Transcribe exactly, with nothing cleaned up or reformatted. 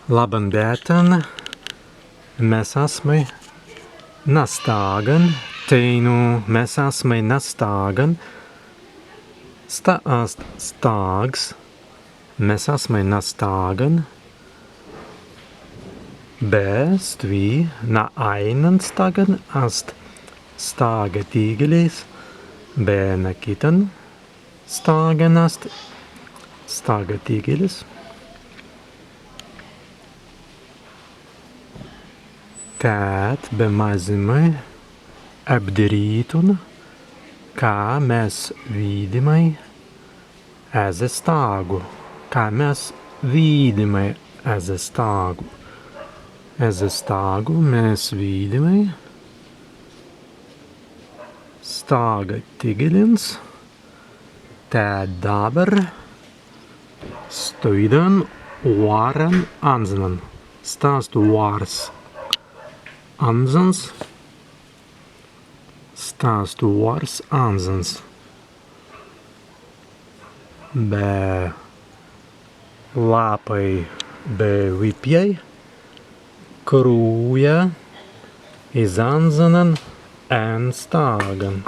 Labban bītan, mes asmai na stāgan, teinū mes asmai na stāgan, sta ast stāgs, mes asmai na stāgan, be stwi na aīnan stāgan ast stāga tīgelis, be na kitan stāgan ast stāga tīgelis. Tēt be mazīmai ebdirītun, ka mes widāimai ezze stāgu, ka mes widāimai ezze stāgu. Ezze stāgu mes widāimai stāga tīgelins. Tēt dabber stawīdan wāran anzanan. Sta ast wārs anzans. Sta ast wārs anzans. Be lappai be wippjai krūja iz anzanan en stāgan.